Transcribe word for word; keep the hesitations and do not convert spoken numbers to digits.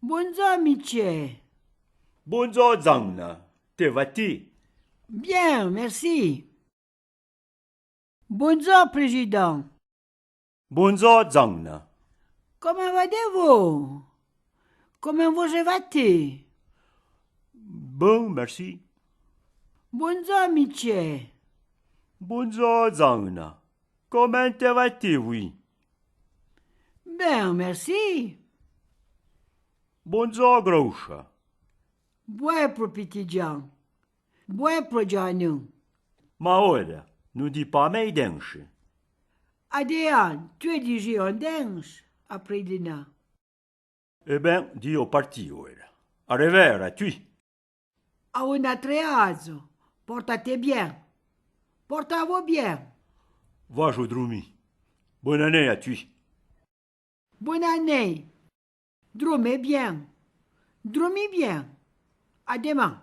Bondzor, Micè. Bondzor, Zanna. Te va-ti? Bien, merci. Bondzor, président. Bondzor, Zanna. Comment va-t-il ? Comment vous va-t-il ? Bon, merci. Bondzor, Micè. Bondzor, Zanna. Comment te va-t-il ? Bien, merci. Bondzor, Groucha. Bouè pro piti Djan. Bouè pro Djanou. Ma ora, no di pa mé dènche. Adéan, tu é di-j-i on dènche, aprì dina. E ben, di-j-o parti ora. A revère a tui. A on atre azo. Porta-te bien. Porta-vo bien. Vajo dromi. Bona né a tui. Bona né. Dromi bien. Dromi bien. A deman.